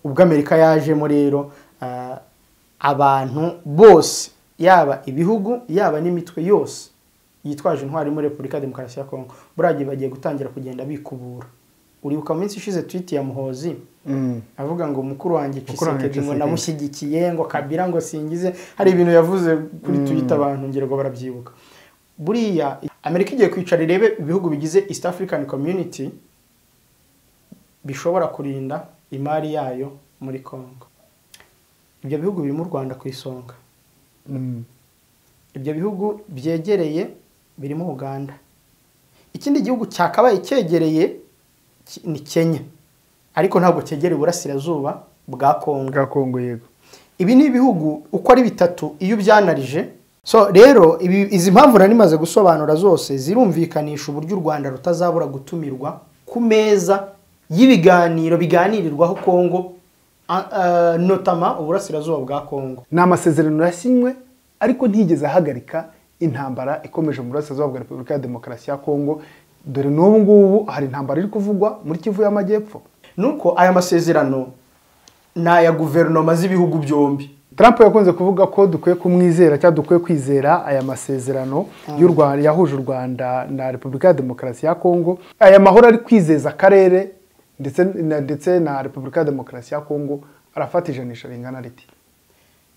Ubwo Amerika yajemo rero, abantu bose, yaba ibihugu, yaba n'imitwe yose yitwaje intwari muri Repubulika ya Demokarasi ya Kongo, buragiye bagiye gutangira kugenda bikubura. Uribuka mu minsi ishize tweet ya Muhozi avuga ngo mukuru wanjye Tshisekedi ngo namushyigikiye, ngo Kabila ngo singize, hari ibintu yavuze kuri Twitter, abantu ngira ngo barabyibuka. Buriya Amerika igiye kwicara irebe ibihugu bigize East African Community bishobora kurinda imari yayo muri Kongo. Ibyo bihugu biri mu Rwanda ku isonga. Ibyo bihugu byegereye birimo Uganda. Ikindi gihugu cyakabaye cyegereye ni Kenya, ariko ntabwo cyegereye uburasirazuba bwa Kongo. Bwa Kongo, yego. Ibi ni ibihugu uko ari bitatu iyo ubyanarije. So rero izi mpamvu nari maze gusobanura zose zirumvikanisha uburyo u Rwanda rutazabura gutumirwa ku meza y'ibiganiro biganirirwaho Kongo, notamment uburasirazuba bwa Kongo. Ni amasezerano yasinywe ariko ntiyigeze ahagarika intambara ikomeje mu burasirazuba bwa Repubulika ya Demokarasi ya Kongo. Dore n'ubu ngubu hari intambara iri kuvugwa muri Kivu y'Amajyepfo. Nuko aya masezerano ni aya guverinoma z'ibihugu byombi. Trump yakunze kuvuga ko dukwiye kumwizera cyangwa dukwiye kwizera aya masezerano y'u Rwanda yahuje u Rwanda na Repubulika ya Demokarasi ya Kongo. Aya mahoro ari kwizeza akarere ndetse na Repubulika ya Demokarasi ya Kongo arafata ijanisha ringana riti?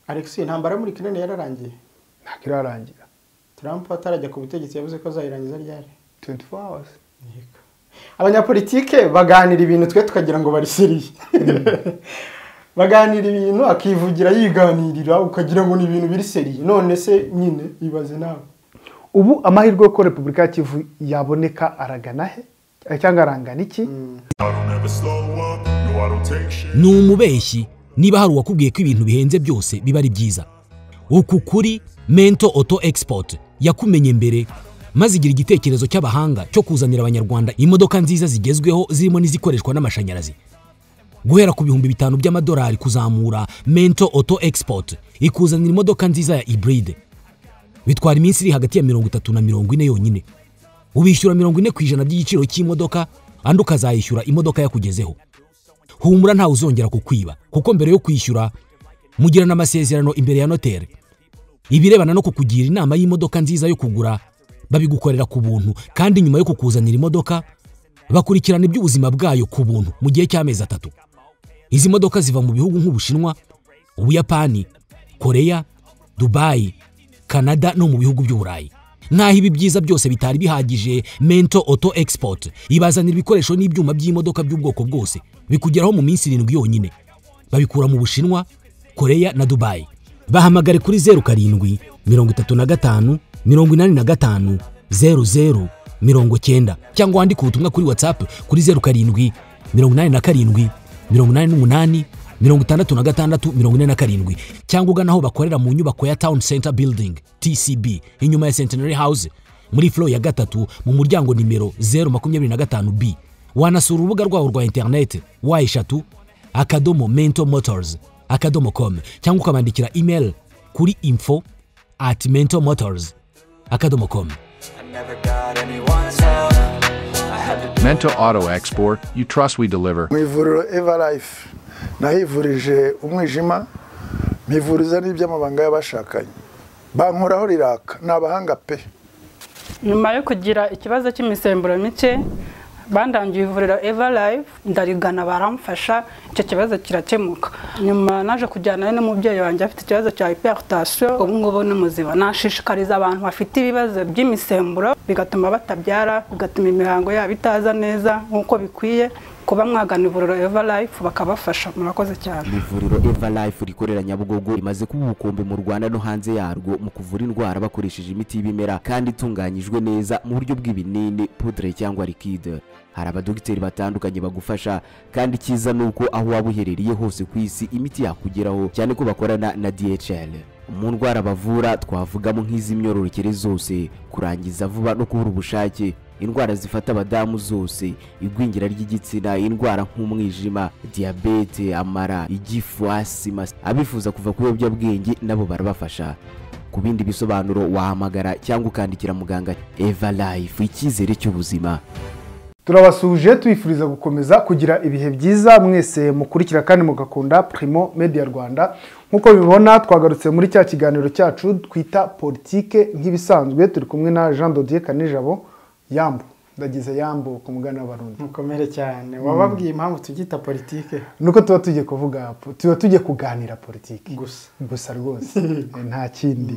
Alex, intambara muri Ukraine yararangiye? Ntabwo irarangira. Trump atarajya ku butegetsi yavuze ko azayirangiza ryari? 24 hours. Yego. Abanyapolitike baganira ibintu twe tukagira ngo bari sérieux. Baganira ibintu, akivugira yiganirira, ukagira ngo ni ibintu biri sérieux. None se nyine ibaze nawe. Ubu amahirwe ko Repubulika ya Kivu yaboneka aragana he cyangwa arangana iki? I don't ever slow up, no, I don't take shit. Ni umubeshyi niba hari uwakubwiye ko ibintu bihenze byose biba ari byiza. Uku kuri Mento Auto Export yakumenye mbere, maze igira igitekerezo cy'abahanga cyo kuzanira Abanyarwanda imodoka nziza zigezweho, zirimo n'izikoreshwa n'amashanyarazi, guhera ku 5000 by'amadolari kuzamura. Mento Auto Export ikuzanira imodoka nziza ya hybride, bitwara iminsi iri hagati ya 30 na 40 yonyine. Ubishyura 40% by'igiciro cy'imodoka, andi ukazayishyura imodoka yakugezeho. Humura, ntawe uzongera kukwiba, kuko mbere yo kwishyura mugirana amasezerano imbere ya noteri. Ibirebana no kukugira inama y'imodoka nziza yo kugura babigukorera ku buntu, kandi nyuma yo kukuzanira imodoka bakurikirana iby'ubuzima bwayo ku buntu mu gihe cy'amezi 3. Izi modoka ziva mu bihugu nk'Ubushinwa, Ubuyapani, Koreya, Dubayi, Kanada no mu bihugu by'Uburayi. Nk'aho ibi byiza byose bitari bihagije, Mento Auto Export ibazanira ibikoresho n'ibyuma by'imodoka by'ubwoko bwose, bikugeraho mu minsi 7 yonyine. Babikura mu Bushinwa, Koreya na Dubayi. Bahamagare kuri 07 35 85 00 90 cyangwa wandike ubutumwa kuri WhatsApp kuri 07 87 88 66 47, cyangwa ugana aho bakorera mu nyubako ya Town Center Building, TCB, inyuma ya Centenary House, muri floor ya gatatu, mu muryango nimero 025 B. Wanasura urubuga rwabo rwa interineti w, .mentomotors.com, cyangwa ukabandikira email kuri info@mentomotors.com. I never got anyone's help. I had to Mento Auto Export, you trust, we deliver. Mu ivuriro Eva Life nahivurije umwijima, mpivuriza n'iby'amabanga y'abashakanye, bankoraho riraka, ni abahanga pe. Nyuma yo kugira ikibazo cy'imisemburo mike, bandangiye ivuriro Eva Life, ndarigana, baramfasha, icyo kibazo kirakemuka. Nyuma naje kujyana n'umubyeyi wanjye afite ikibazo cya hypertension, ubu ngubu ni muzima. Nashishikariza abantu bafite ibibazo by'imisemburo bigatuma batabyara, bigatuma imihango yabo itaza neza nk'uko bikwiye, kuba mwagana ivuriro Eva Life bakabafasha. Murakoze cyane. Ivuriro Eva Life rikorera Nyabugogo rimaze kuba ubukombe mu Rwanda no hanze yarwo mu kuvura indwara bakoresheje imiti y'ibimera kandi itunganyijwe neza mu buryo bw'ibinini, poudre cyangwa liquide. Hari abadogiteri batandukanye bagufasha, kandi icyiza ni uko aho waba uherereye hose ku isi imiti yakugeraho, cyane ko bakorana na DHL. Mu ndwara bavura twavugamo nk'iz'imyororokere zose, kurangiza vuba no kubura ubushake, indwara zifata abadamu zose, igwingira ry'igitsina, indwara nk'umwijima, diyabete, amara, igifu, asima. Abifuza kuva ku biyobyabwenge nabo barabafasha. Ku bindi bisobanuro wahamagara cyangwa ukandikira muganga. Eva Life, icyizere cy'ubuzima. Turabasuje tubifuriza gukomeza kugira ibihe byiza mwese mukurikira kandi mugakunda Primo Media Rwanda. Nkuko bibona twagarutse muri cya kiganiro cyacu twita politike nk'ibisanzwe, turi kumwe na Jean Dodier Kanijabo. Yambo, ndagize yambo ku mugana w'Abarundi. Mukomere cyane. Wababwiye impamvu tugita politike? Nuko tuba tugiye kuvuga, tuba tugiye kuganira politike gusa gusa rwose nta kindi.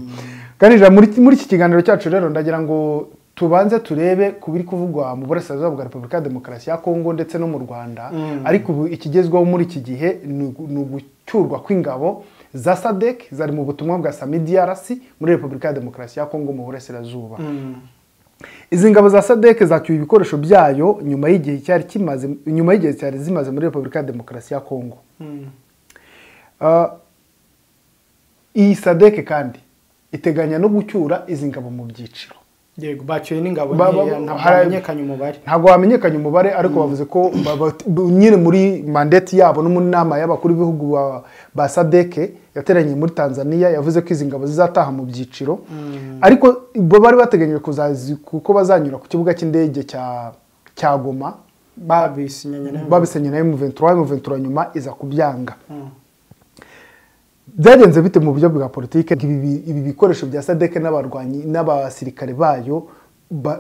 Kanijabo, muri iki kiganiro cyacu rero ndagira ngo tubanze turebe kubiri kuvugwa mu burasirazuba bwa Repubulika ya Demokarasi ya Kongo ndetse no mu Rwanda. Ariko ubu ikigezweho muri iki gihe ni ugucyurwa kw'ingabo za SADC zari mu butumwa bwa SAMIDRC muri Repubulika ya Demokarasi ya Kongo mu burasirazuba. Izi ngabo za SADC zacyuye ibikoresho byayo nyuma y'igihe cyari kimaze, nyuma y'igihe cyari zimaze muri Repubulika ya Demokarasi ya Kongo. Iyi SADC kandi iteganya no gucyura izi ngabo mu byiciro. Yego, bacyuye n'ingabo nkeya, ntabwo hamenyekanye umubare. Ntabwo hamenyekanye umubare, ariko bavuze ko nyine muri mandate yabo no mu nama y'abakuru b'ibihugu ba SADC yateranye muri Tanzania, yavuze ko izi ngabo zizataha mu byiciro. Ariko bo bari bateganyije kuzazi kuko bazanyura ku kibuga cy'indege cya Goma, babisenyanye na M23, M23 nyuma iza kubyanga. Byagenze bite mu buryo bwa politike ibi bikoresho bya SADC n'abarwanyi n'abasirikare bayo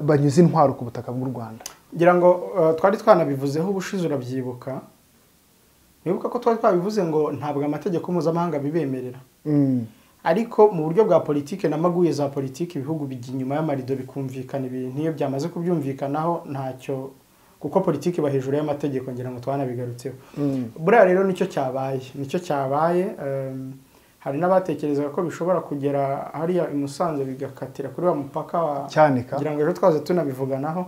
banyuze intwaro ku butaka bw'u Rwanda? Ngira ngo twari twanabivuzeho ubushize, urabyibuka. Wibuka ko twari twabivuze ngo ntabwo amategeko mpuzamahanga bibemerera. Ariko mu buryo bwa politike n'amaguye za politike ibihugu bijya inyuma y'amarido bikumvikana ibintu, iyo byamaze kubyumvikanaho ntacyo, kuko politike iba hejuru y'amategeko, ngira ngo twanabigarutseho. Buriya rero nicyo cyabaye, nicyo cyabaye. Hari n'abatekerezaga ko bishobora kugera hariya i Musanze bigakatira kuri wa mupaka wa Cyanika, ngira ngo ejo twaze tunabivuganaho.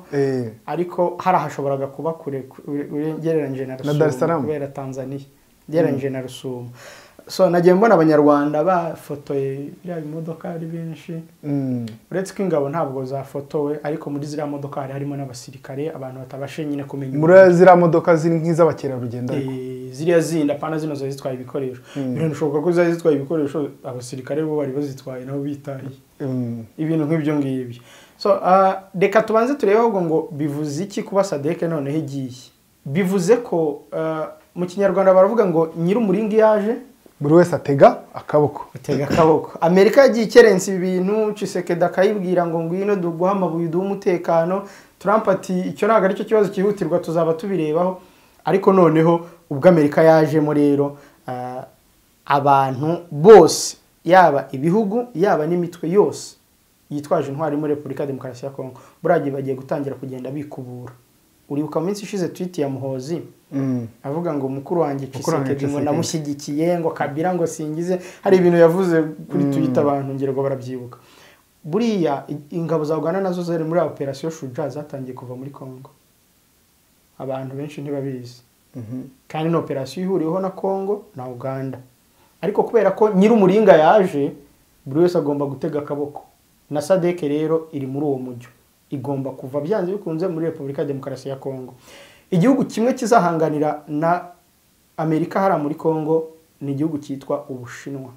Ariko hari ahashoboraga kuba kure ugereranyije na Rusumo, kubera Tanzania ugereranyije na Rusumo. So nagiye mbona abanyarwanda bafotoye biriya bimodoka ari benshi. Uretse ko ingabo ntabwo zafotowe, ariko muri ziriya modoka hari harimo n'abasirikare, abantu batabashe nyine kumenya. Muri ziriya modoka ziri nk'iz'abakerarugendo, ariko ziriya zindi apana zino zari zitwaye ibikoresho. Birashoboka ko zari zitwaye ibikoresho, abasirikare bo bari bazitwaye nabo bitaye. Ibintu nk'ibyo ngibyo. So reka tubanze turebe ahubwo ngo bivuze iki kuba SADC noneho igiye. Bivuze ko mu Kinyarwanda baravuga ngo nyir'umuringi yaje buri wese atega akaboko. Atega akaboko. Amerika yagiye ikerensa ibi bintu, Tshisekedi akayibwira ngo ngwino duguha amabuye duhe umutekano. Trump ati icyo ntabwo aricyo kibazo cyihutirwa, tuzaba tubirebaho. Ariko noneho ubwo Amerika yajemo rero, abantu bose yaba ibihugu yaba n'imitwe yose yitwaje intwari muri Repubulika ya Demokarasi ya Kongo buriya bagiye gutangira kugenda bikubura. Uribuka mu minsi ishize tweet ya Muhozi avuga ngo mukuru wanjye Tshisekedi ngo namushyigikiye, ngo Kabila ngo singize, hari ibintu yavuze kuri Twitter abantu ngira ngo barabyibuka. Buriya ingabo za Uganda nazo zari muri operation Shuja zatangiye kuva muri Kongo, abantu benshi ntibabizi. Kandi ni operation ihuriweho na Kongo na Uganda, ariko kubera ko nyir'umuringa yaje buri wese agomba gutega akaboko. Na SADC rero iri muri uwo mujyo, igomba kuva byanze bikunze muri Repubulika ya Demokarasi ya Kongo. Igihugu kimwe kizahanganira na Amerika hara muri Kongo ni igihugu cyitwa Ubushinwa.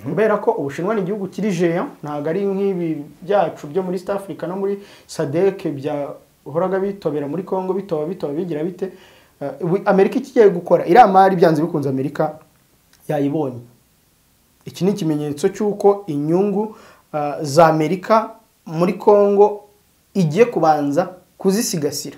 Kubera ko Ubushinwa ni igihugu kiri géant, ntabwo ari nk'ibi byacu byo muri East Africa no muri SADC byahoraga bitobera muri Kongo, bitoba bigira bite. Amerika ikigiye gukora iriya mari byanze bikunze Amerika yayibonye. Iki ni ikimenyetso cy'uko inyungu za Amerika muri Kongo igiye kubanza kuzisigasira.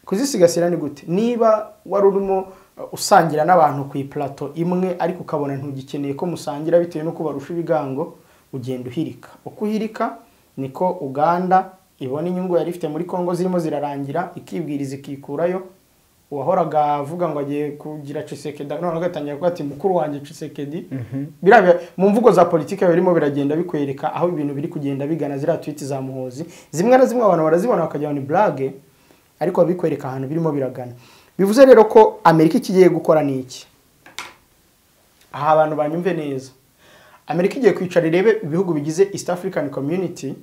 Kuzisigasira ni gute? Niba wari urimo usangira n'abantu ku iplateau imwe ariko ukabona ntugikeneye ko musangira bitewe n'uko barusha ibigango, ugenda uhirika. Uko uhirika niko Uganda ibona inyungu yari ifite muri Kongo zirimo zirarangira, ikibwiriza ikikurayo. Uwahoraga avuga ngo agiye kugira Tshisekedi none agatangira kuvuga ati mukuru wanjye Tshisekedi. Biriya mu mvugo za politike birimo biragenda bikwereka aho ibintu biri kugenda bigana. Ziriya tweet za Muhozi zimwe na zimwe abantu barazibona bakajya ni blague, ariko bikwereka ahantu birimo biragana. Bivuze rero ko Amerika ikigiye gukora ni iki? Aha abantu banyumve neza. Amerika igiye kwicara irebe ibihugu bigize East African Community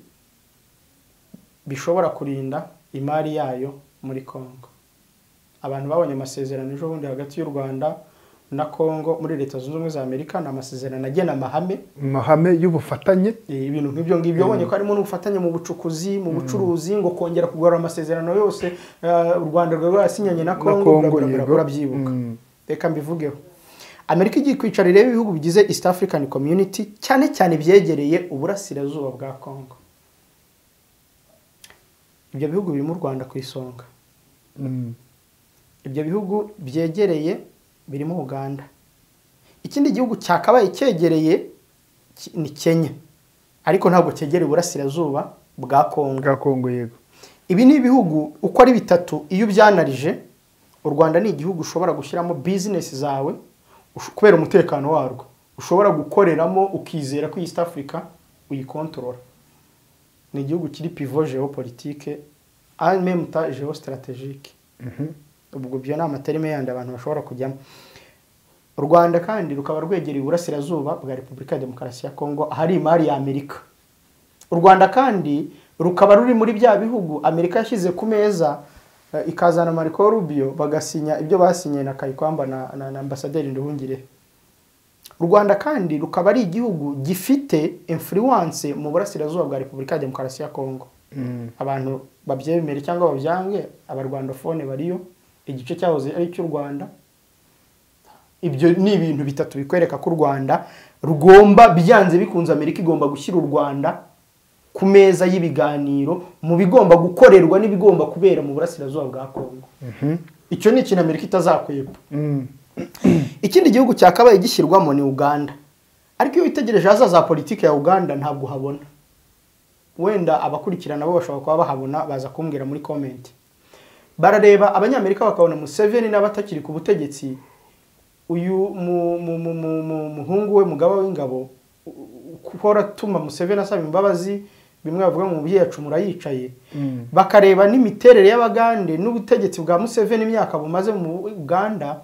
bishobora kurinda imari yayo muri Kongo. Abantu babonye amasezerano ejo bundi hagati y'u Rwanda na Kongo muri Leta Zunze Ubumwe za Amerika. Ni amasezerano agena amahame y'ubufatanye, ibintu nk'ibyo ngibyo. Wabonye ko harimo n'ubufatanye mu bucukuzi, mu bucuruzi, ngo kongera kugarura amasezerano yose u Rwanda rwasinyanye na Kongo, urabyibuka. Reka mbivugeho. Amerika igiye kwicara irebe ibihugu bigize East African Community, cyane cyane byegereye uburasirazuba bwa Kongo. Ibyo bihugu birimo u Rwanda ku isonga. Ibyo bihugu byegereye birimo Uganda. Ikindi gihugu cyakabaye cyegereye ni Kenya, ariko ntabwo cyegereye uburasirazuba bwa Kongo. Bwa Kongo, yego. Ibi ni ibihugu uko ari bitatu iyo ubyanarije, u Rwanda ni igihugu ushobora gushyiramo business zawe kubera umutekano warwo, ushobora gukoreramo ukizera ko East Africa uyikontorora. Ni igihugu kiri pivot géopolitique en même temps géostratégique. Ubwo byo ni amaterime yandi abantu bashobora kujyamo. U Rwanda kandi rukaba rwegereye uburasirazuba bwa Repubulika ya Demokarasi ya Kongo, ahari imari ya Amerika. U Rwanda kandi rukaba ruri muri bya bihugu Amerika yashyize ku meza, ikazana Marco Rubio bagasinya ibyo basinye na Kayikwamba na Ambasaderi Nduhungirehe. U Rwanda kandi rukaba ari igihugu gifite influence mu burasirazuba bwa Repubulika ya Demokarasi ya Kongo. Abantu babyemere cyangwa babyange, abarwandofone bariyo, igice cyahoze ari cy'u Rwanda. Ibyo ni ibintu bitatu bikwereka ko u Rwanda rugomba byanze bikunze, Amerika igomba gushyira u Rwanda ku meza y'ibiganiro mu bigomba gukorerwa n'ibigomba kubera mu burasirazuba bwa Kongo. Icyo ni ikintu Amerika itazakwepa. Ikindi gihugu cyakabaye gishyirwamo ni Uganda, ariko iyo witegereje ahazaza politiki ya Uganda ntabwo uhabona. Wenda abakurikirana bo bashobora kuba bahabona, baza kumbwira muri comment. Barareba abanyamerika bakabona Museveni n'abatakiri ku butegetsi, uyu muhungu we mugaba w'ingabo uhora atuma Museveni asaba imbabazi, bimwe bavuga ngo umubyeyi acumura yicaye. Bakareba n'imiterere y'Abagande n'ubutegetsi bwa Museveni imyaka bumaze mu Uganda,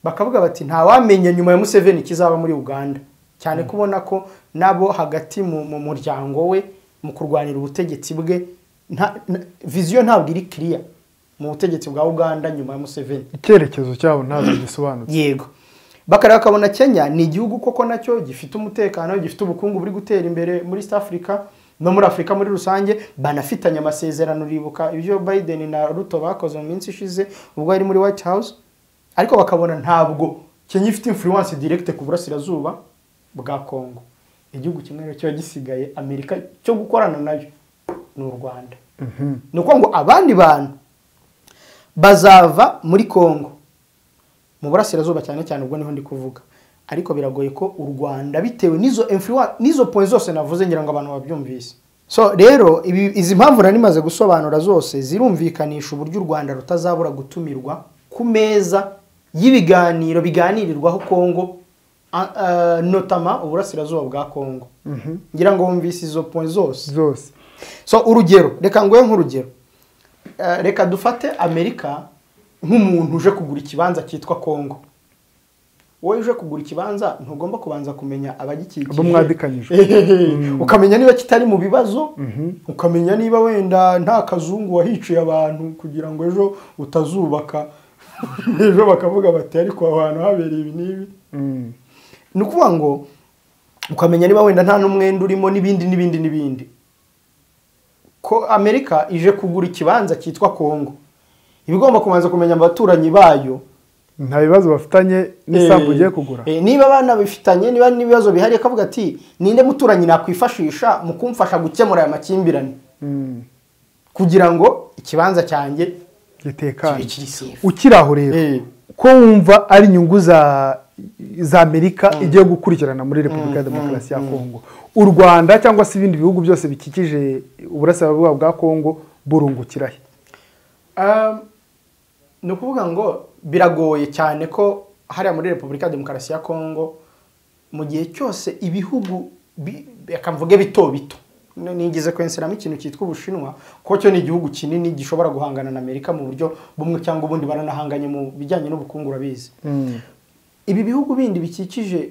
bakavuga bati nta wamenye nyuma ya Museveni kizaba muri Uganda. Cyane kubona ko nabo hagati mu muryango we mu kurwanira ubutegetsi bwe, vision ntabwo iri clear mu butegetsi bwa Uganda nyuma ya Museveni. Icyerekezo cyabo ntabwo gisobanutse. Yego. Bakareba bakabona Kenya ni igihugu koko nacyo gifite umutekano, gifite ubukungu buri gutera imbere muri East Africa no muri Afrika muri rusange, banafitanye amasezerano. Uribuka ibyo Biden na Ruto bakoze mu minsi ishize ubwo ari muri White House, ariko bakabona ntabwo Kenya ifite influence directe ku burasirazuba bwa Kongo. Igihugu kimwe rero cyo gisigaye Amerika cyo gukorana nayo ni u Rwanda. Ni uko ngo abandi bantu bazava muri Kongo mu burasirazuba cyane cyane, ubwo niho ndi kuvuga, ariko biragoye ko u Rwanda bitewe n'izo influence n'izo points zose navuze, ngira ngo abantu babyumvise. So rero izi mpamvu nari maze gusobanura zose zirumvikanisha uburyo u Rwanda rutazabura gutumirwa ku meza y'ibiganiro biganirirwaho Kongo, notama uburasirazuba bwa Kongo. Ngira ngo wumvise izo points zose. So urugero, reka nguhe nk'urugero. Reka dufate Amerika nk'umuntu uje kugura ikibanza cyitwa Kongo. Wowe uje kugura ikibanza ntugomba kubanza kumenya abagikikije, abo mwadikanyije, ukamenya niba kitari mu bibazo, ukamenya niba wenda nta kazungu wahiciye abantu kugira ngo ejo utazubaka ejo bakavuga bati ariko ahantu habereye ibi n'ibi. Ni ukuvuga ngo ukamenya niba wenda nta n'umwenda urimo n'ibindi n'ibindi n'ibindi. Ko Amerika ije kugura ikibanza cyitwa Kongo, ibigomba kubanza kumenya abaturanyi bayo nta bibazo bafitanye n'isambu ugiye kugura. Niba abana bifitanye, niba n'ibibazo bihari, akavuga ati ninde muturanyi nakwifashisha mu kumfasha gukemura aya makimbirane kugira ngo ikibanza cyanjye gitekane. Ukiri aho rero ko wumva ari inyungu za Amerika igiye gukurikirana muri Repubulika ya Demokarasi ya Kongo, u Rwanda cyangwa se ibindi bihugu byose bikikije uburasirazuba bwa Kongo burungukira he? Ni ukuvuga ngo biragoye cyane ko hariya muri Repubulika ya Demokarasi ya Kongo mu gihe cyose ibihugu reka mvuge bito bito, nigeze kwenseramo ikintu cyitwa Ubushinwa, kuko cyo ni igihugu kinini gishobora guhangana na Amerika mu buryo bumwe cyangwa ubundi, baranahanganye mu bijyanye n'ubukungu urabizi. Ibi bihugu bindi bikikije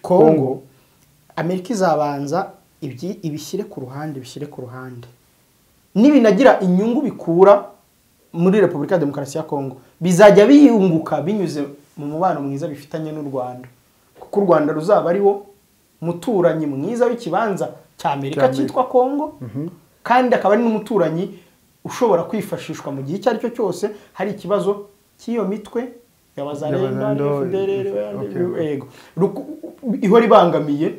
Kongo, Amerika izabanza ibishyire ku ruhande, bishyire ku ruhande, nibinagira inyungu bikura muri Repubulika ya Demokarasi ya Kongo bizajya biyunguka binyuze mu mubano mwiza bifitanye n'u Rwanda, kuko u Rwanda ruzaba ari wo muturanyi mwiza w'ikibanza cya Amerika cyitwa Kongo, kandi akaba ari n'umuturanyi ushobora kwifashishwa mu gihe icyo ari cyo cyose hari ikibazo cy'iyo mitwe y'abazarenda FDLR yego ihora ibangamiye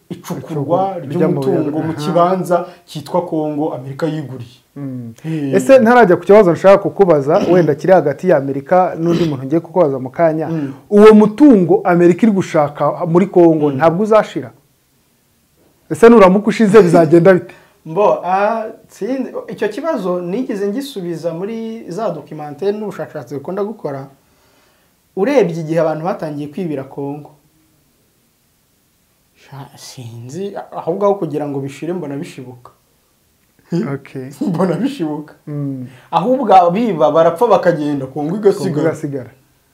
icukurwa ry'umutungo mu kibanza cyitwa Kongo Amerika yiguriye. Ese ntarajya ku kibazo nshaka kukubaza wenda kiri hagati ya Amerika n'undi muntu ngiye kukubaza mu kanya, uwo mutungo Amerika iri gushaka muri Kongo ntabwo uzashira? Ese nuramuka ushize bizagenda bite? Mbo icyo kibazo nigeze ngisubiza muri za documentaire n'ubushakashatsi bukunda gukora. Urebye igihe abantu batangiye kwibira Kongo, sinzi ahubwo aho kugira ngo bishire mbona bishibuka. Okay. Mbona bishibuka. Ahubwo abiba barapfa bakagenda Kongo igasigara.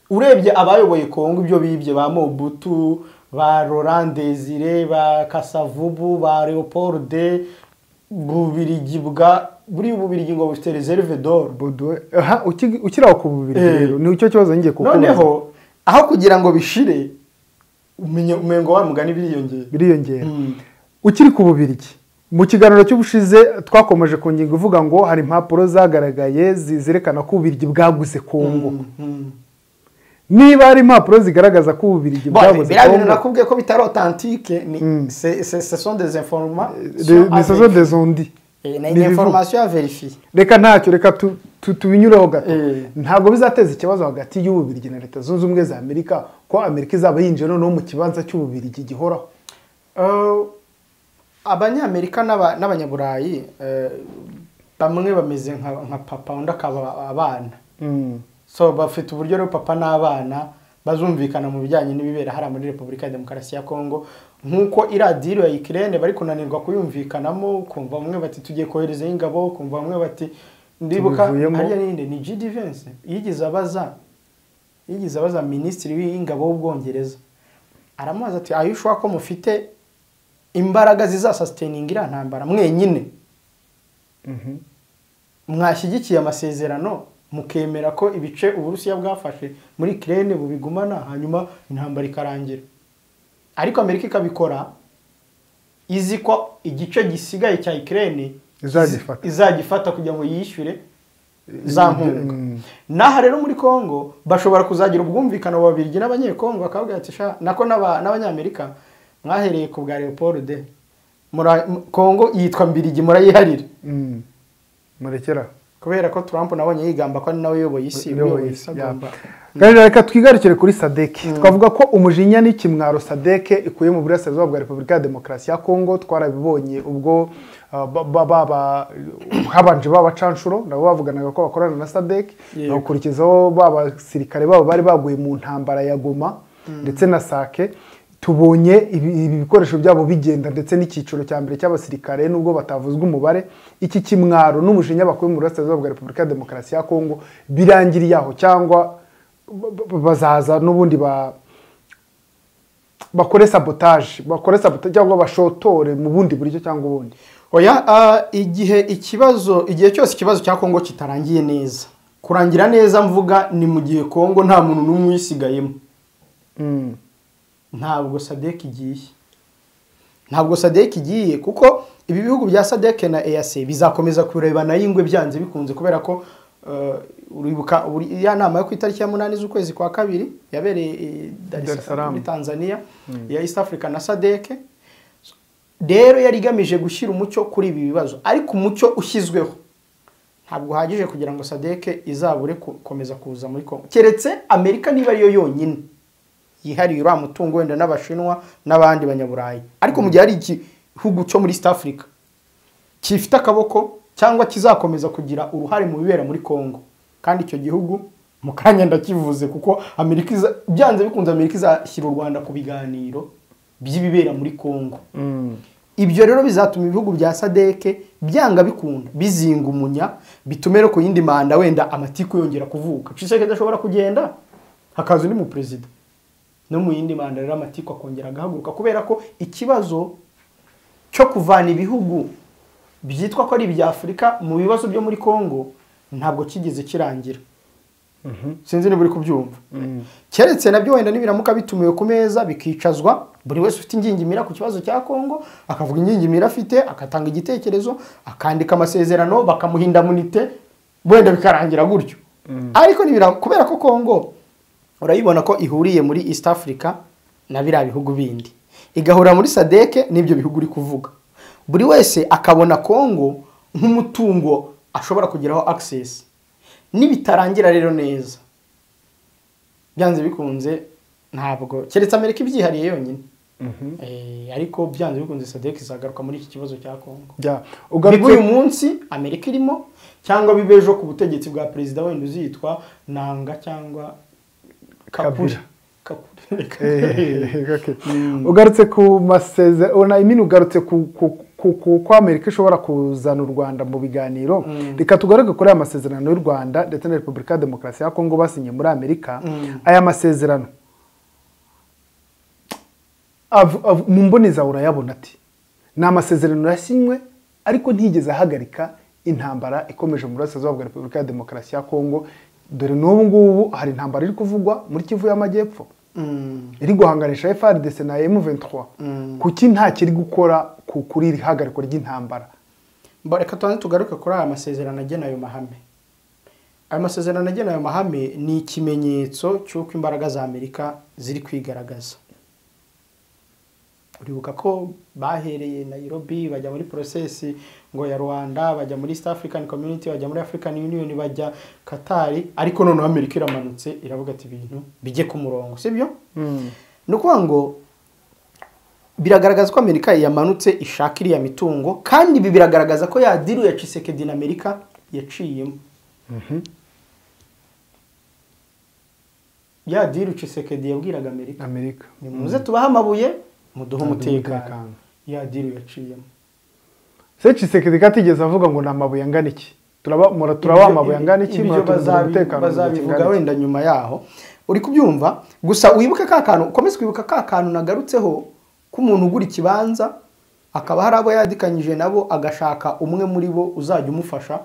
Urebye abayoboye Kongo ibyo bibye ba Mobutu, ba Laurent Désiré, ba Kasavubu, ba Leopold Bubirigi bwa buri Bubirigi ngo bufite reserve d'or. Aha ukiraho ku Bubirigi rero ni cyo kibazo ngiye kukubaza. Noneho aho kugira ngo bishire umengo wa mugani biriyongera. Ukiri ku Bubirigi, mu kiganiro cy'ubushize twakomeje ku ngingo ivuga ngo hari impapuro zagaragaye zerekana ko Ububirigi bwaguze Kongo. Niba hari impapuro zigaragaza ko Ububirigi bwaguze Kongo, biriya nakubwiye ko bitari authentique, ni ce sont des informations, ce sont des ondits, ni information à vérifier. Reka ntacyo, reka tubinyureho gato. Ntabwo bizateza ikibazo hagati y'Ububirigi na Leta Zunze Ubumwe za Amerika ko Amerika izaba yinjiye noneho mu kibanza cy'Ububirigi gihoraho? Abanyamerika n'abanyaburayi bamwe bameze nka papa undi akaba abana. So bafite uburyo rero papa n'abana bazumvikana mu bijyanye n'ibibera hariya muri Repubulika ya Demokarasi ya Kongo, nk'uko iradiro ya Ukraine bari kunanirwa kuyumvikanamo, kumva bamwe bati tugiye kohereza ingabo, kumva bamwe bati ndibuka hariya ninde ni G.D. Vance yigeze abaza minisitiri w'ingabo w'Ubwongereza, aramubaza ati ayo ushobora ko mufite imbaraga zizasustaininga iriya ntambara mwenyine, mwashyigikiye amasezerano mukemera ko ibice Uburusiya bwafashe muri Ukraine bubigumana hanyuma intambara ikarangira. Ariko Amerika ikabikora izi ko igice gisigaye cya Ukraine izagifata kugira ngo yishyure za nkunga. Naha rero muri Kongo bashobora kuzagira ubwumvikano babirigi n'abanyekongo bakavuga ati sha nako n'abanyamerika mwahereye ku bwa Leopold Kongo yitwa Mbirigi murayiharira. Murekera kubera ko Trump nabonye yigamba ko ari nawe uyoboye isi. Reka twigarukire kuri SADC. Twavuga ko umujinya n'ikimwaro SADC ikuye mu burasirazuba bwa Repubulika ya Demokarasi ya Kongo twarabibonye ubwo habanje babacanshuro nabo bavuganaga ko bakorana na SADC, bakurikizaho babasirikare babo bari baguye mu ntambara ya Goma ndetse na Sake. Tubonye ibi bikoresho byabo bigenda ndetse n'icyiciro cya mbere cy'abasirikare nubwo batavuzwe umubare. Iki kimwaro n'umujinya bakuye mu burasirazuba bwa Repubulika ya Demokarasi ya Kongo birangiriye aho cyangwa bazaza n'ubundi bakore sabotage cyangwa bashotore mu bundi buryo cyangwa ubundi? Oya, igihe cyose ikibazo cya Kongo kitarangiye neza, kurangira neza mvuga ni mu gihe Kongo nta muntu n'umwe uyisigayemo, ntabwo SADC igiye. Ntabwo SADC igiye kuko ibi bihugu bya SADC na EAC bizakomeza kurebana y'ingwe byanze bikunze, kubera ko uribuka ya nama yo ku itariki ya 8 z'ukwezi kwa kabiri yabereye Dar es Salaam muri Tanzania ya East Africa na SADC, rero yari igamije gushyira umucyo kuri ibi bibazo, ariko umucyo ushyizweho ntabwo uhagije kugira ngo SADC izabure gukomeza kuza muri Kongo, keretse Amerika niba ariyo yonyine yihariye uriya mutungo wenda n'Abashinwa n'abandi banyaburayi. Ariko mu gihe hari igihugu cyo muri East Africa gifite akaboko cyangwa kizakomeza kugira uruhare mu bibera muri Kongo, kandi icyo gihugu mu kanya ndakivuze kuko Amerika byanze bikunze Amerika izashyira u Rwanda ku biganiro by'ibibera muri Kongo. Ibyo rero bizatuma ibihugu bya SADC byanga bikunda bizinga umunya, bitume no ku yindi manda wenda amatiku yongera kuvuka. Tshisekedi ashobora kugenda hakaza undi mu president, no mu yindi manda rero amatiku akongera agahaguruka, kubera ko ikibazo cyo kuvana ibihugu byitwa ko ari ibya Afurika mu bibazo byo muri Kongo Ntabwo kigeze kirangira. Sinzi niba uri kubyumva. Keretse nabyo wenda nibiramuka bitumiwe ku meza bikicazwa, buri wese ufite ingingimira ku kibazo cya Kongo akavuga ingingimira afite, akatanga igitekerezo, akandika amasezerano, bakamuhinda munite, wenda bikarangira gutyo. Ariko kubera ko Kongo urayibona ko ihuriye muri East Africa na biriya bihugu bindi, igahura muri SADC n'ibyo bihugu uri kuvuga, buri wese akabona Kongo nk'umutungo ashobora kugeraho access. Nibitarangira rero neza, byanze bikunze ntabwo keretse Amerika ibyihariye yonyine. Ariko byanze bikunze SADC izagaruka muri iki kibazo cya Kongo. Bibe uyu munsi Amerika irimo, cyangwa bibe ejo ku butegetsi bwa perezida wenda uzitwa Nanga cyangwa Kabila. Ugarutse ku masezerano, ugarutse ku Amerika ishobora kuzana u Rwanda mu biganiro. Reka tugaruke kuri aya masezerano y'u Rwanda ndetse na Repubulika ya Demokarasi ya Kongo basinye muri Amerika. Aya masezerano mu mboni zawe urayabona ati ni amasezerano yasinywe ariko ntiyigeze ahagarika intambara ikomeje mu burasirazuba bwa Repubulika ya Demokarasi ya Kongo. Dore n'ubu ngubu hari intambara iri kuvugwa muri Kivu y'Amajyepfo iri guhanganisha FARDC na M23. Kuki nta kiri gukora kuri iri hagarikwa ry'intambara? Reka tubanze tugaruke kuri aya masezerano agena ayo mahame. Aya masezerano agena ayo mahame ni ikimenyetso cy'uko imbaraga za Amerika ziri kwigaragaza. Uribuka ko bahereye Nairobi bajya muri process ngo ya Rwanda, bajya muri East African Community, bajya muri African Union, bajya Qatar, ariko noneho Amerika iramanutse iravuga ati ibintu bijye ku murongo, sibyo? Ni ukuvuga ngo biragaragaza ko Amerika yamanutse ishaka iriya mitungo, kandi ibi biragaragaza ko ya deal ya Tshisekedi na Amerika yaciyemo. Ya deal Tshisekedi yabwiraga Amerika, nimuze tubahe amabuye muduhe umutekano, ya deal yaciyemo. Se Tshisekedi katigeze avuga ngo namabuye angana iki, turaba amabuye angana iki, bazabivuga wenda nyuma yaho. Uri kubyumva? Gusa wibuke ka kantu, ukomeze kwibuka ka kantu nagarutseho k'umuntu ugura ikibanza akaba hari abo yadikanyije nabo, agashaka umwe muri bo uzajya umufasha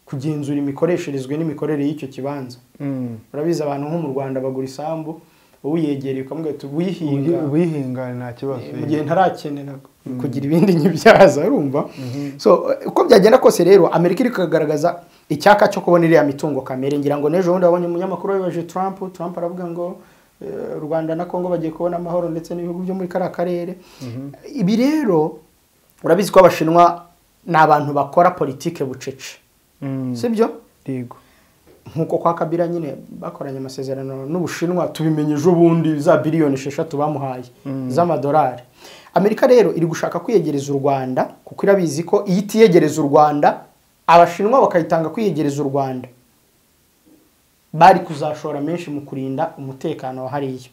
kugenzura imikoresherezwe n'imikorere y'icyo kibanza. Urabizi abantu nko mu Rwanda bagura isambu, uyegereye ukamubwira ati uyihinga nta kibazo, mu gihe ntarakenera kugira ibindi nyibyaza, urumva? So uko byagenda kose rero Amerika iri kugaragaza icyaka cyo kubona iriya mitungo kamere. Ngira ngo n'ejo bundi abonye umunyamakuru wabibaje Trump aravuga ngo Rwanda na Kongo bagiye kubona amahoro ndetse n'ibihugu byo muri kariya karere. Ibi rero urabizi ko Abashinwa ni abantu bakora politike bucece, sibyo? Yego. Nkuko kwa Kabila nyine bakoranye amasezerano n'Ubushinwa, tubimenye ejo bundi za biliyoni 6 bamuhaye z'amadolari. Amerika rero iri gushaka kwiyegereza u Rwanda kuko irabizi ko iyo itiyegereza u Rwanda, Abashinwa bakayitanga kwiyegereza u Rwanda, bari kuzashora menshi mu kurinda umutekano wa hariya.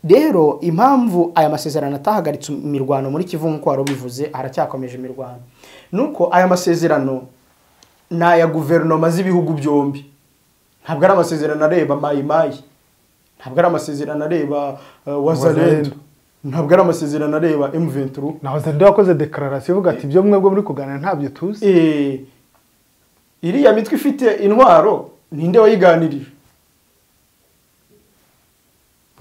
Rero impamvu aya masezerano atahagaritse imirwano muri Kivu nkuko wari ubivuze, haracyakomeje imirwano, nuko aya masezerano ni aya guverinoma z'ibihugu byombi. Ntabwo ari amasezerano areba Mayi Mayi, ntabwo ari amasezerano areba Wazalendo, ntabwo ari amasezerano areba M23. Na Wazalendo yakoze declaration ivuga ati ibyo mwebwe muri kuganira ntabyo tuzi. Iriya mitwe ifite intwaro ninde wayiganirije?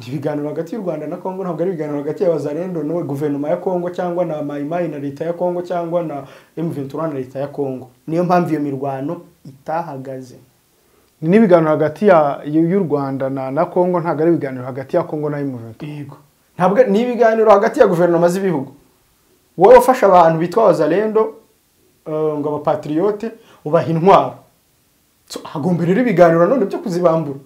Ibiganiro hagati y'u Rwanda na Kongo ntabwo ari ibiganiro hagati ya Wazalendo no guverinoma ya Kongo cyangwa na Mayi Mayi na leta ya Kongo cyangwa na M23 na leta ya Kongo. Niyo mpamvu iyo mirwano itahagaze. Ni n'ibiganiro hagati y'u Rwanda na Kongo, ntabwo ari ibiganiro hagati ya Kongo na M23. Yego. Ntabwo ni ibiganiro hagati ya guverinoma z'ibihugu. Wowe ufasha abantu bitwa Wazalendo ngo abapatriote ubaha intwaro. So hagomba rero ibiganiro none byo kuzibambura.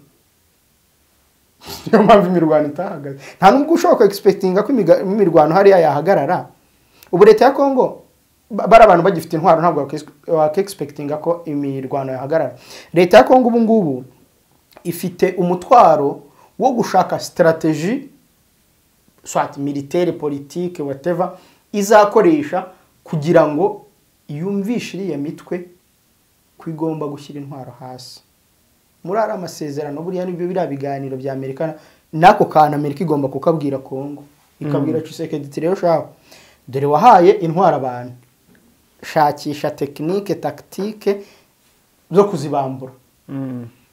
Niyo mpamvu imirwano itahagaze. Nta nubwo ushobora expectinga ko imirwano hariya yahagarara. Ubu leta ya Kongo bari abantu bagifite intwaro, ntabwo wakexpectinga ko imirwano yahagarara. Leta ya Kongo ubu ngubu ifite umutwaro wo gushaka strategy, soit militaire, politique, whatever, izakoresha kugira ngo yumvishe iriya mitwe ko igomba gushyira intwaro hasi. Muri ari amasezerano buriya nibyo biriya biganiro bya Amerika nako kantu Amerika igomba kukabwira Kongo, ikabwira Tshisekedi rero shaho dore wahaye intwaro abantu, shakisha technique, tactique zo kuzibambura.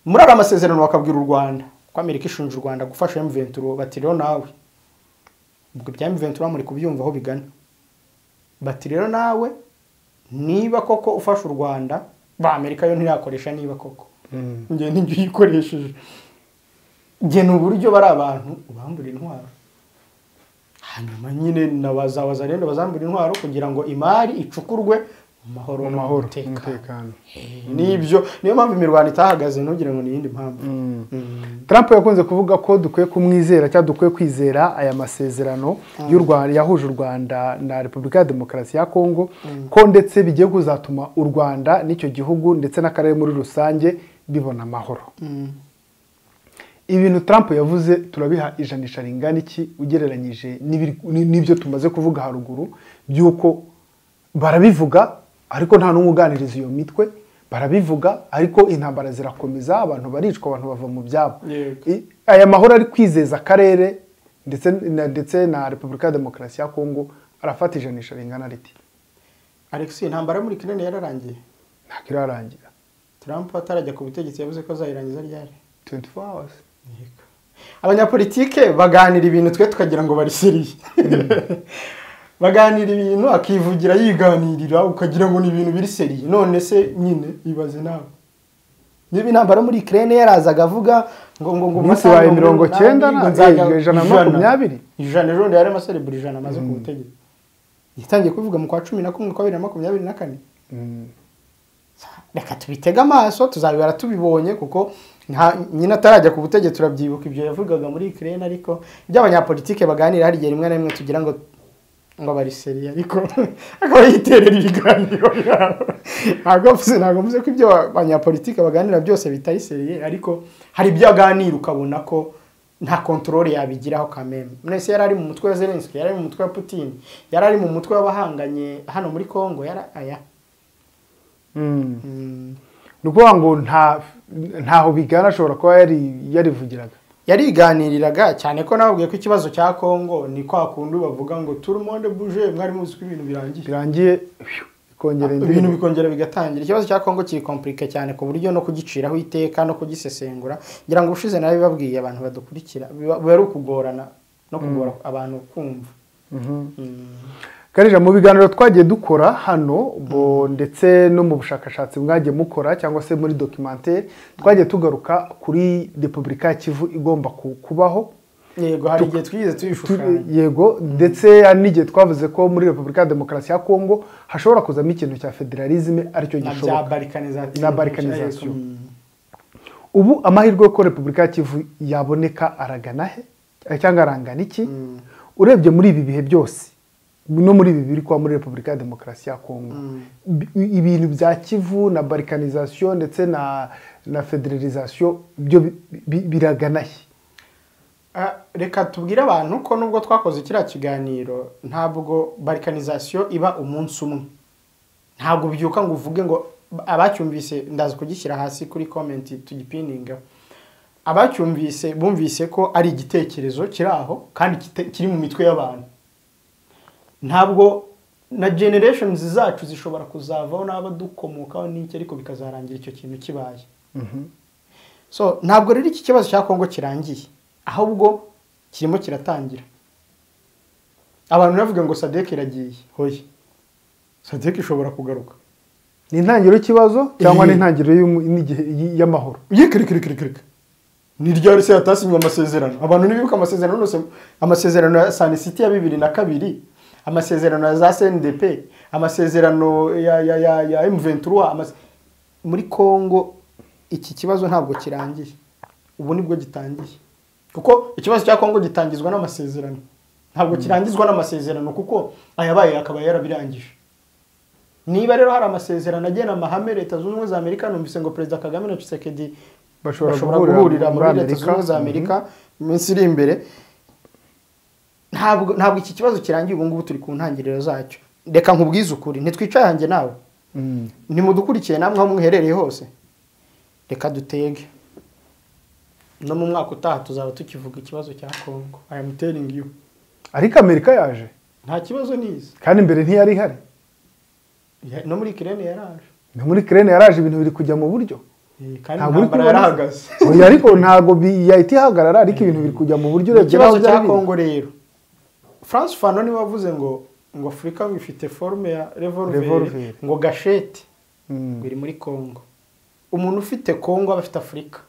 Muri aya masezerano bakabwira u Rwanda ko Amerika ishinja u Rwanda gufasha M23, bati rero nawe ubwo bya M23 muri kubyumva aho bigana, bati rero nawe niba koko ufasha u Rwanda, ba Amerika yo ntirakoresha niba koko ngiye ntiyikoresheje gena uburyo bari abantu ubambura intwaro, hanyuma nyine nabazabaza rero bazambura intwaro kugira ngo imari icukurwe mu mahoro n'umutekano. Nibyo niyo mpamvu imirwano itahagaze, ntugire ngo ni yindi mpamvu. Trump yakunze kuvuga ko dukwiye kumwizera cyangwa dukwiye kwizera aya masezerano y'u Rwanda yahuje u Rwanda na Repubulika ya Demokarasi ya Kongo, ko ndetse bigiye kuzatuma u Rwanda n'icyo gihugu ndetse n'akarere muri rusange bibona amahoro. Ibintu Trump yavuze turabiha ijanisha ringana iki ugereranyije n'ibyo tumaze kuvuga haruguru, by'uko barabivuga ariko nta n'umwe uganiriza iyo mitwe, barabivuga ariko intambara zirakomeza, abantu baricwa, abantu bava mu byabo. Aya mahoro ari kwizeza akarere ndetse na Repubulika ya Demokarasi ya Kongo arafata ijanisha ringana riti? Alex, intambara muri Ukraine yararangiye? Ntabwo irarangira. Trump atarajya ku butegetsi yavuze ko azayirangiza ryari? 24 hours. Abanyapolitike baganira ibintu twe tukagira ngo bari seriye. Baganira ibintu akivugira yiganirira ukagira ngo ni ibintu biri seriye. None se nyine ibaze nawe, niba intambara muri Ukraine yarazaga avuga ngo ngo ngo umunsi wawe 90 na 120 ijana, ejo yari amaserebura 100 amaze ku butegetsi, yatangiye kubivuga mu kwa 11 kwa 2024. Reka tubitega amaso tuzabibara tubibonye, kuko nyina atarajya ku butegetsi turabyibuka ibyo yavugaga muri Ukraine. Ariko ibyo abanyapolitike baganira hari igihe rimwe na rimwe tugira ngo bari seriye, ariko akaba yiterera ibiganiro byabo. Ntabwo mvuze ko ibyo abanyapolitike baganira byose bitari seriye, ariko hari ibyo aganira ukabona ko nta control yabigiraho kameme. Mwese yari ari mu mutwe wa Zelensky, yari ari mu mutwe wa Putin, yari ari mu mutwe w'abahanganye hano muri Kongo, yari aya. Ni ukuvuga ngo ntaho bigana, ashobora kuba yarivugiraga, yariganiriraga cyane ko nababwiye ko ikibazo cya Kongo ni kwa kundi bavuga ngo tout le monde bouge, mwari muzi ko ibintu birangiye bikongera ibintu bikongera bigatangira. Ikibazo cya Kongo kiri compliqué cyane ku buryo no kugiciraho iteka no kugisesengura, ngira ngo ushize nabibabwiye abantu badukurikira biba ari ukugorana no kugora abantu kumva. Karija, mu biganiro twagiye dukora hano bo ndetse no mu bushakashatsi mwagiye mukora cyangwa se muri documentaire twagiye tugaruka kuri Repubulika ya Kivu igomba kubaho. Yego, hari igihe twigeze tuyishushanya. Yego, ndetse hari n'igihe twavuze ko muri Repubulika ya Demokarasi ya Kongo hashobora kuzamo ikintu cya federalisme aricyo gishoboka na balkanization. Ubu amahirwe ko Repubulika ya Kivu yaboneka aragana he cyangwa arangana iki? Urebye muri ibi bihe byose no muri ibi biri kwa muri Repubulika ya Demokarasi ya Kongo, ibintu bya Kivu na balkanization ndetse na federalisation byo biragana he? Reka tubwire abantu ko nubwo twakoze kiriya kiganiro ntabwo balkanization iba umunsi umwe. Ntabwo ubyuka ngo uvuge ngo abacyumvise, ndaza kugishyira hasi kuri comment tugipininga, abacyumvise bumvise ko ari igitekerezo kiri aho kandi kiri mu mitwe y'abantu. Ntabwo na generations zacu zishobora kuzavaho n'abadukomokaho n'iki, ariko bikazarangira icyo kintu kibaye. So ntabwo rero iki kibazo cya Kongo kirangiye, ahubwo kirimo kiratangira. Abantu bavuga ngo SADC iragiye, hoye SADC ishobora kugaruka. Ni intangiriro y'ikibazo cyangwa ni intangiriro y'amahoro? Yikirikirikirikirika ni ryari se yatasinywe amasezerano? Abantu nibibuka amasezerano yose, amasezerano ya Sun City ya 2002, amasezerano ya za CNDP, amasezerano ya M23 muri Kongo. Iki kibazo ntabwo kirangiye, ubu nibwo gitangiye, kuko ikibazo cya Kongo gitangizwa n'amasezerano, ntabwo kirangizwa n'amasezerano, kuko ayabaye akaba yarabirangije. Niba rero hari amasezerano agena amahame Leta Zunze Ubumwe za Amerika, numvise ngo Perezida Kagame na Tshisekedi bashobora guhurira muri Leta Zunze Ubumwe za Amerika iminsi iri imbere. Ntabwo iki kibazo kirangiye, ubu ngubu turi ku ntangiriro zacyo. Reka nkubwize ukuri, ntitwicaye hanjye nawe, ntimudukurikiye namwe aho muherereye hose, reka dutege no mu mwaka utaha tuzaba tukivuga ikibazo cya Kongo. I am telling you. Ariko Amerika yaje nta kibazo nize, kandi mbere ntiyari ihari, no muri Ukraine yaraje. Ni muri Ukraine yaraje ibintu biri kujya mu buryo. Kandi intambara yarahagaze. Oya, ariko ntago yahita ihagarara, ariko ibintu biri kujya mu buryo. Urebye ikibazo cya Kongo rero, Francois Fanon niwe wavuze ngo Afurika ifite forme ya revolver, ngo gashete iri muri Kongo. Umuntu ufite Kongo aba afite Afurika.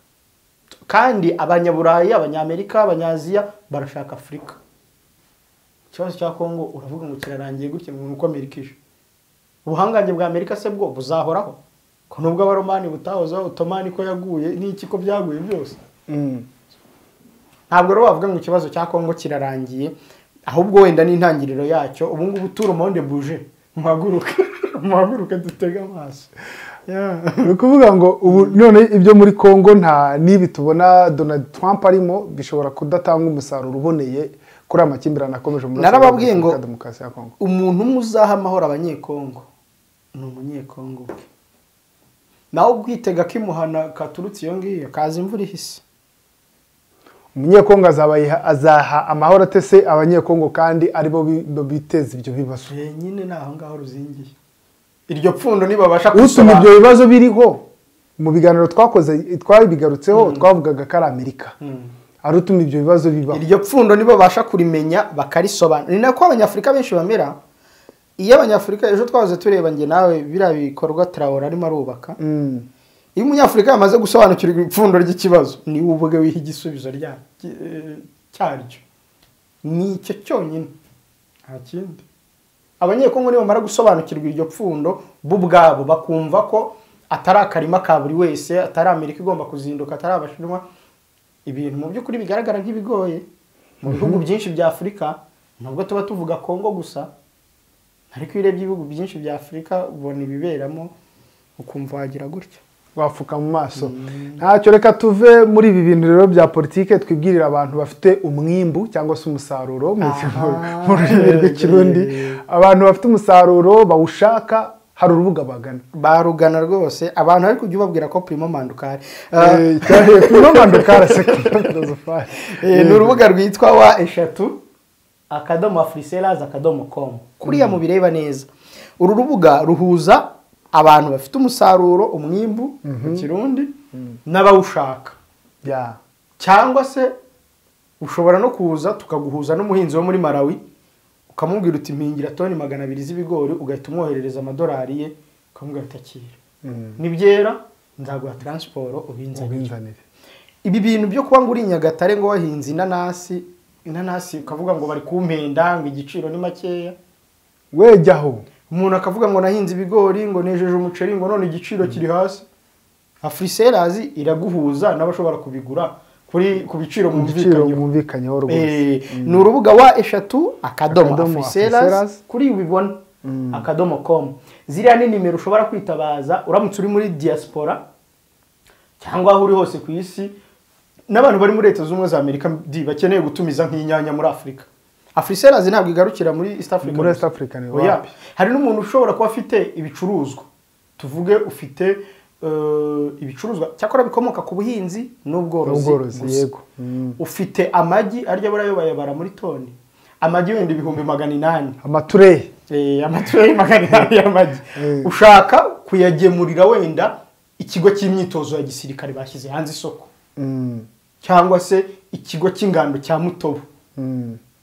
Kandi abanyaburayi, abanyamerika, abanyaziya barashaka Afurika. Ikibazo cya Kongo uravuga ngo kirarangiye gutya ngo uko Amerika ije. Ubuhangange bwa Amerika se bwo buzahoraho? Ko nubwo abaromani butahozaho, Otomani ko yaguye n'iki ko byaguye byose. Ntabwo rero wavuga ngo ikibazo cya Kongo kirarangiye, ahubwo wenda n'intangiriro yacyo. Ubu ngubu turo monde bouge, muhaguruke dutega amaso. Ni ukuvuga ngo ubu none ibyo muri Kongo nta nibi tubona Donald Trump arimo bishobora kudatanga umusaruro uboneye kuri amakimbirane akomeje muri Narababwiye ngo umuntu umwe uzaha amahoro abanyekongo ni umunyekongo ubwe. Nawe ubwitega kimuhana katurutse iyo ngiyo kaza imvura ihise. Umunyekongo azaha amahoro atese abanyekongo kandi aribo biteza ibyo bibazo. Nyine naho ngaho ruzingiye. Iryo pfundo nibabasha gusoma ibyo bibazo biriho. Mu biganiro twakoze twabigarutseho, twavugaga ko ari Amerika ari utuma ibyo bibazo bibaho. Iryo pfundo nibabasha kurimenya bakarisobanura. Ni nako abanyafurika benshi bamera. Iyo abanyafurika ejo twahoze tureba nge nawe biriya bikorwa Traoré arimo arubaka. Iyo umunyafurika yamaze gusobanukirwa ipfundo ry'ikibazo, ni ubwe wiha igisubizo cyaryo. Ni icyo cyonyine, nta kindi. Abanyekongo nibamara gusobanukirwa iryo pfundo bo ubwabo bakumva ko atari akarima ka buri wese, atari Amerika igomba kuzinduka, atari Abashinwa, ibintu mu by'ukuri bigaragara nk'ibigoye mu bihugu byinshi bya Afurika. Nubwo tuba tuvuga Kongo gusa, ariko iyo urebye ibihugu byinshi bya Afurika ubona ibiberamo ukumva wagira gutya, wafuka mu maso. Ntacyo, reka tuve muri ibi bintu rero bya politike, twibwirira abantu bafite umwimbu cyangwa se umusaruro mu rurimi rw'ikirundi. Abantu bafite umusaruro bawushaka, hari urubuga bagana, barugana rwose. Abantu bari kujya ubabwira ko Primo Mandukari, Primo Mandukari ni urubuga rwitwa wa 3.afriselas.com. Kuriya mubireba neza, uru rubuga ruhuza abantu bafite umusaruro, umwimbu mu Kirundi, n'abawushaka. Cyangwa se ushobora no kuza tukaguhuza n'umuhinzi wo muri Malawi, ukamubwira uti mpingira toni 200 z'ibigori, ugahita umwoherereza amadolari ye, ukamubwira uti akira, nibyera nzaguha transport ubinzanire. Ibi bintu byo kuba ngo uri Nyagatare ngo wahinze inanasi ukavuga ngo bari kumpenda ngo igiciro ni makeya, wejyaho. Umuntu akavuga ngo nahinze ibigori, ngo nejeje umuceri, ngo none igiciro kiri hasi. Afriselas iraguhuza n'abashobora kubigura kuri ku biciro mwumvikanyeho rwose. Ni urubuga wa 3.afriselas kuri ubibona .com. Ziriya ni nimero ushobora kwitabaza uramutse uri muri diaspora cyangwa aho uri hose ku isi, n'abantu bari muri Leta Zunze Ubumwe za Amerika bakeneye gutumiza nk'inyanya muri Afurika. Afriselas ntabwo igarukira muri East Africa. Muri East Africa ni wapi? Hari n'umuntu ushobora kuba afite ibicuruzwa, tuvuge ufite ibicuruzwa cyakora bikomoka ku buhinzi n'ubworozi, yego. Ufite amagi arya barayo bayabara muri toni, amagi wenda 800,000, amatureyi, amatureyi 800 y'amagi, ushaka kuyagemurira wenda ikigo cy'imyitozo ya gisirikare bashyize hanze isoko, cyangwa se ikigo cy'ingando cya Mutobo,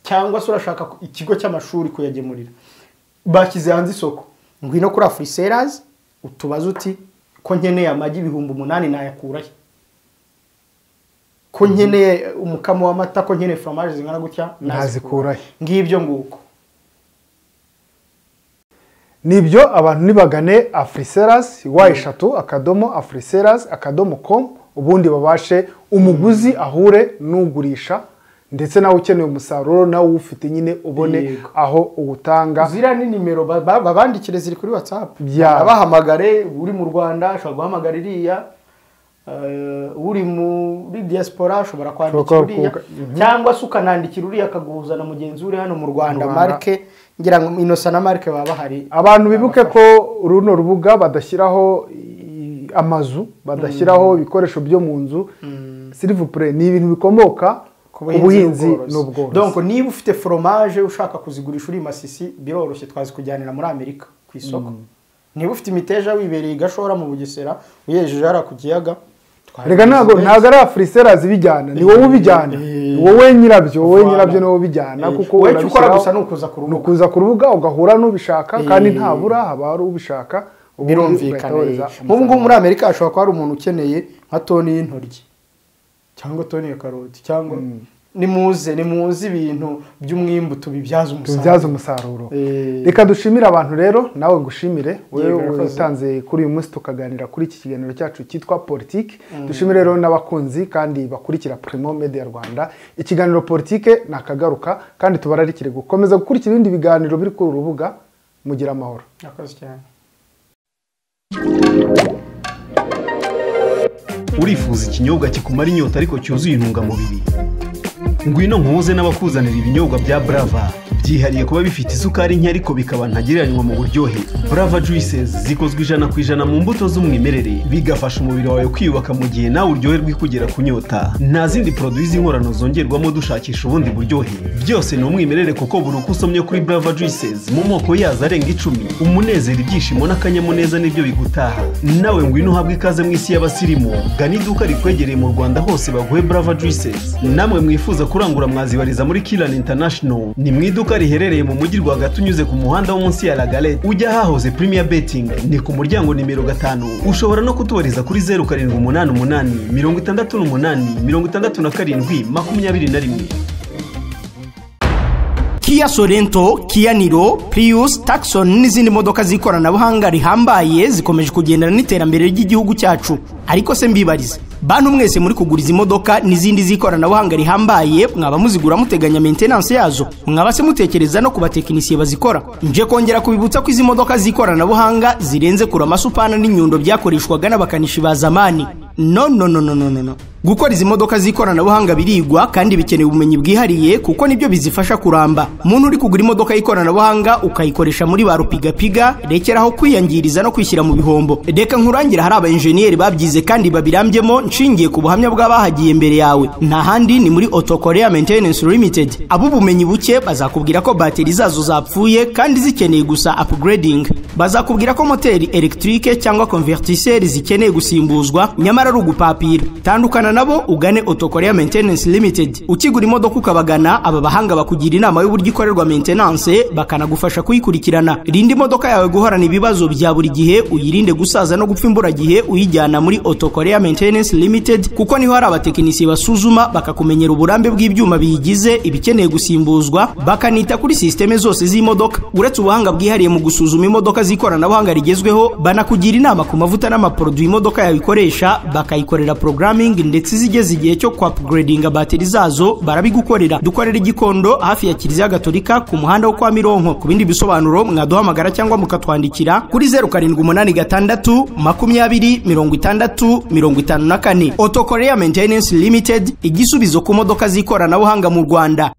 cyangwa se urashaka ikigo cy'amashuri kuyagemurira bashyize hanze isoko, ngwino kuri Afriselas utubaze uti ko nkeneye amagi 8,000 nayakurahe, ko nkeneye umukamo w'amata, ko nkeneye fromage zingana gutya nazikurahe. Ngibyo nguko nibyo. Abantu nibagane Afriselas wa3.afriselas.com, ubundi babashe umuguzi ahure n'ugurisha, ndetse nawe ukeneye umusaruro nawe ufite nyine ubone aho uwutanga. Ziriya ni nimero babandikire, ziri kuri WhatsApp, abahamagare. Uri mu Rwanda ashobora guhamagara iriya, uri muri diaspora ashobora kwandikira uriya, cyangwa se ukanandikira uriya akaguhuza na mugenzi uri hano mu Rwanda. Marke ngira ngo Innocent na Marke baba bahari. Abantu bibuke ko runo rubuga badashyiraho amazu, badashyiraho ibikoresho byo mu nzu, s'il vous plaît, ni ibintu bikomoka ku buhinzi n'ubworozi. Donc niba ufite fromage ushaka kuzigurisha uri Masisi, biroroshye twazikujyanira muri Amerika ku isoko. Niba ufite imiteja wibereye igashora mu Bugesera uyejeje hara ku kiyaga, Rega ntabwo ari Afrisera zibijyana, ni wowe ubijyana, wowe nyirabyo, wowe nyirabyo ni wowe ubijyana, kuko wowe icyo ukora gusa ni ukuza ku rubuga, ni ukuza ku rubuga ugahura n'ubishaka, kandi ntabura haba hari ubishaka. Birumvikana. Nk'ubu ngubu muri Amerika hashobora kuba hari umuntu ukeneye nka toni y'intoryi cyangwa toni ya karoti cyangwa nimuze ibintu by'umwimbu tubibyaza umusaruro. Reka dushimire abantu rero, nawe ngushimire wewe utanze kuri uyu munsi tukaganira kuri iki kiganiro cyacu cyitwa politike. Dushimire rero n'abakunzi kandi bakurikira Primo Media Rwanda. Ikiganiro politike nakagaruka, kandi tubararikire gukomeza gukurikira ibindi biganiro biri kuri urubuga. Mugira amahoro. Murakoze cyane. Urifuza ikinyobwa kikumara inyota ariko cyuzuye intungamubiri? Ngwino nkuze n'abakuzanira ibinyobwa bya Brava byihariye kuba bifite isukari nke ariko bikaba ntagereranywa mu buryohe. Brava Juices zikozwe 100% mu mbuto z'umwimerere, bigafasha umubiri wawe kwiyubaka mu gihe nawe uryoherwa ikugera ku nyota. Nta zindi produits z'inkorano zongerwamo dushakisha ubundi buryohe, byose ni umwimerere kuko buri uko usomye kuri Brava Juices mu moko yazo arenga 10, umunezero, ibyishimo n'akanyamuneza nibyo bigutaha. Nawe ngwino uhabwe ikaze mu isi y'abasirimu, gana iduka rikwegereye mu Rwanda hose baguhe Brava Juices. Namwe mwifuza kurangura mwazibariza muri Kilan International, ni mu iduka riherereye mu mujyi rwagati unyuze ku muhanda wo munsi ya La Galette ujya ahahoze Premier Betting, ni ku muryango nimero 5. Ushobora no kutubariza kuri 0788 68 67 21. Kia Sorento, Kia Niro, Prius, Tucson n'izindi modoka z'ikoranabuhanga rihambaye zikomeje kugendana n'iterambere ry'igihugu cyacu. Ariko se mbibarize, bantu mwese muri kugura izi modoka n'izindi z'ikoranabuhanga rihambaye, mwaba muzigura muteganya maintenance yazo? Mwaba se mutekereza no kubatekinisiye bazikora? Nje kongera kubibutsa ko izi modoka z'ikoranabuhanga zirenze kure amasupana n'inyundo byakoreshwaga n'abakanishi ba zamani. No no no no no no. Gukora izi modoka z'ikoranabuhanga birigwa kandi bikeneye ubumenyi bwihariye kuko nibyo bizifasha kuramba. Muntu uri kugura imodoka y'ikoranabuhanga ukayikoresha muri ba rupigapiga, rekeraho kwiyangiriza no kwishyira mu bihombo. Reka nkurangira hari aba engineer babyize kandi babirambyemo, nshingiye ku buhamya bw'abahagiye mbere yawe. Nta handi ni muri Auto Korea Maintenance Limited. Abo ubumenyi buke bazakubwira ko bateri zazo zapfuye kandi zikeneye gusa upgrading. Bazakubwira ko moteri electrique cyangwa convertisseur zikeneye gusimbuzwa, nyamara ari ugupapira. Tandukana nabo ugane Auto Korea Maintenance Limited. Ukigura imodoka ukabagana, aba bahanga bakugira inama y'uburyo ikorerwa maintenance, bakanagufasha kuyikurikirana. Rinda imodoka yawe guhorana ibibazo bya buri gihe, uyirinde gusaza no gupfa imburagihe, uyijyana muri Auto Korea Maintenance Limited kuko niho hari abatekinisiye basuzuma bakakumenyera uburambe bw'ibyuma biyigize, ibikeneye gusimbuzwa, bakanita kuri systeme zose z'imodoka. Uretse ubuhanga bwihariye mu gusuzuma imodoka z'ikoranabuhanga rigezweho, banakugira inama ku mavuta n'amaproduit imodoka yawe ikoresha, bakayikorera programming ndetse zigeze igihe cyo ku upgradinga bateri zazo barabigukorera. Dukorera Igikondo hafi ya Kiliziya Gatolika ku muhanda wo kwa Mironko. Ku bindi bisobanuro mwaduhamagara cyangwa mukatwandikira kuri 0786 20 60 54. Auto Korea Maintenance Limited, igisubizo ku modoka z'ikoranabuhanga mu Rwanda.